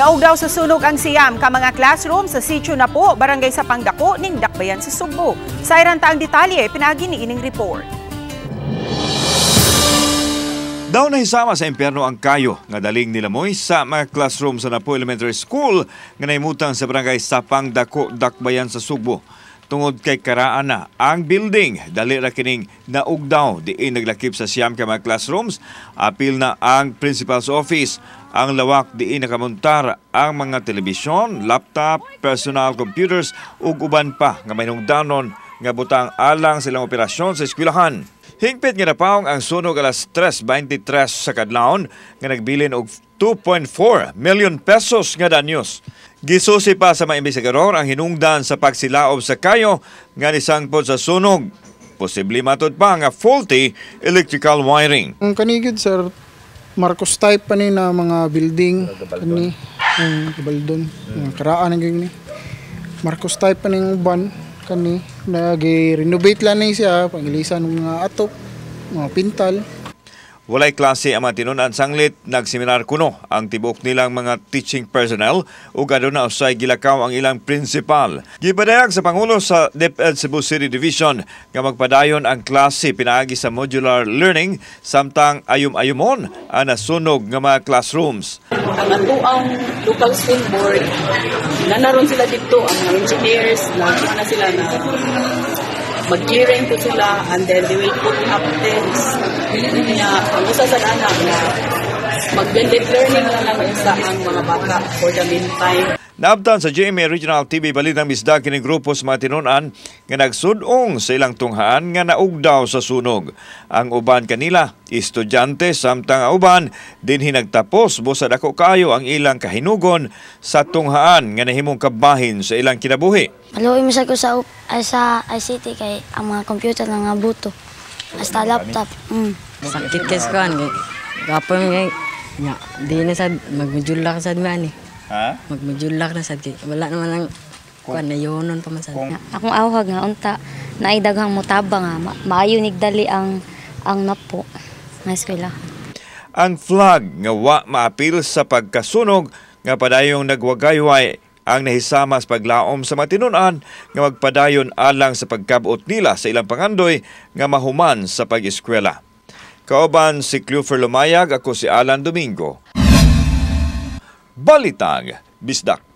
Naugdaw sa sunog ang siyam ka mga classroom sa Sitio Napo, Barangay Sapang Dako, ning Dakbayan sa Sugbo. Sayran ta ang detalye, pinaagi ni ining report. Daw nahisama sa impyerno ang kayo nga daling nilamoy sa mga classroom sa Napo Elementary School nga nahimutang sa Barangay Sapang Dako, Dakbayan sa Sugbo. Tungod kay karaan na ang building, dali ra kining naugdaw diin naglakip sa siyam ka mga classrooms, apil na ang principal's office. Ang lawak diin nakamontar ang mga telebisyon, laptop, personal computers ug uban pa nga mahinungdanon nga butang alang sa ilang operasyon sa eskwelahan. Hingpit nga napawong ang sunog alas 3:23 sa kadlawon nga nagbilin og 2.4 million pesos nga danyos. Gisusi pa sa mga imbestigador ang hinungdan sa pagsilaob sa kayo nga nisangpot sa sunog. Posible matud pa nga faulty electrical wiring. Ang kanigid, sir, Marcos type pa ni na mga building kani, ang Gabaldon, mga karaan ang ni. Marcos type pa ning uban kani, nag-renovate lang ni siya, pangilisan ng mga atop, mga pintal. Walay klase ang mga tinun-an sanglit nagseminar kuno ang tibuok nilang mga teaching personnel ug aduna usay gilakaw ang ilang principal. Gipadayag sa Pangulo sa DepEd Cebu City Division nga magpadayon ang klase pinaagi sa modular learning samtang ayum-ayumon ang nasunog nga mga classrooms. Ang atoang local school board, nanaron sila dito, ang mga engineers, na sila na mag-clearing po sila and then they will put up tents. Nga, ang usa sa ana nga mag-blended learning na lang usa ang mga bata for the meantime. Naabtan sa GMA Regional TV Balitang Bisdak kining grupo sa mga tinun-an nga nagsudong sa ilang tunghaan nga naugdaw sa sunog. Ang uban kanila, estudyante, samtang ang uban dinhi nagtapos busa dako kaayo ang ilang kahinugon sa tunghaan nga nahimong kabahin sa ilang kinabuhi. Maluoy mo sa ko sa ay, sa ICT kay ang mga computer na nga buto. Hasta laptop. Sakit kay sa kuan kay gapon kay nya di na sad magmujulak sad man eh. Ha? Magmujulak na sad kay wala naman ang kuan na yonon pa man sad. Akong awhag nga unta naay daghang mutabang nga maayo nigdali ang Napo nga eskwelahan. Ang flag nga wa maapil sa pagkasunog nga padayong nagwagayway ang nahisama sa paglaom sa mga tinun-an nga magpadayon alang sa pagkabot nila sa ilang pangandoy nga mahuman sa pag-eskwela. Kauban si Clufer Lumayag, ako si Alan Domingo. Balitang Bisdak.